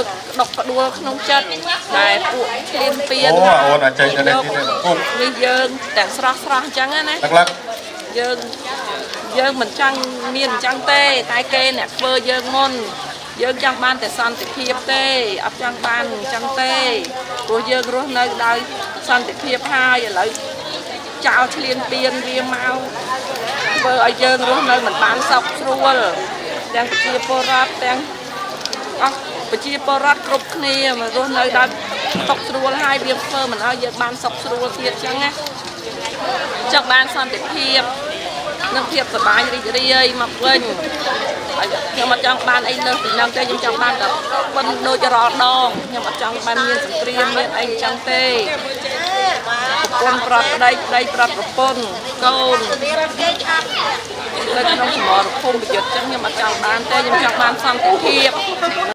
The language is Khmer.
ក្តុកក្តួលក្នុងចិត្តដែលពួកឈ្លានពាន អូអូនអាចចេញទៅនេះទៀតពុក នេះយើងទាំងស្រស់ស្រស់អញ្ចឹងណា ទឹកឡើង យើងយើងមិនចង់មានអញ្ចឹងទេតែគេអ្នកធ្វើយើងមុនយើងចង់បានតែសន្តិភាពទេអត់ចង់បានអញ្ចឹងទេព្រោះយើងរស់នៅដោយសន្តិភាពហើយឥឡូវចោលឆ្លៀនពៀនវាមកធ្វើឲ្យយើងរស់នៅមិនបានសុខស្រួលទាំងប្រជាពលរដ្ឋទាំងអស់ប្រជាពលរដ្ឋគ្រប់គ្នាមករស់នៅដោយសុខស្រួលហើយវាធ្វើមិនឲ្យយើងបានសុខស្រួលទៀតអញ្ចឹងណាចង់បានសន្តិភាពនិងភាពសប្បាយរីករាយមកវិញហើយខ្ញុំអត់ចង់បានអីលើសពីហ្នឹងទេខ្ញុំចង់បានតែប៉ុនដូចរាល់ដងខ្ញុំអត់ចង់បានមានសង្គ្រាមមានអីអញ្ចឹងទេប្រពន្ធប្រាប់ប្តីប្តីប្រាប់ប្រពន្ធកូននៅក្នុងសមរភូមិប្រយុទ្ធអញ្ចឹងខ្ញុំអត់ចង់បានទេខ្ញុំចង់បានសន្តិភាព។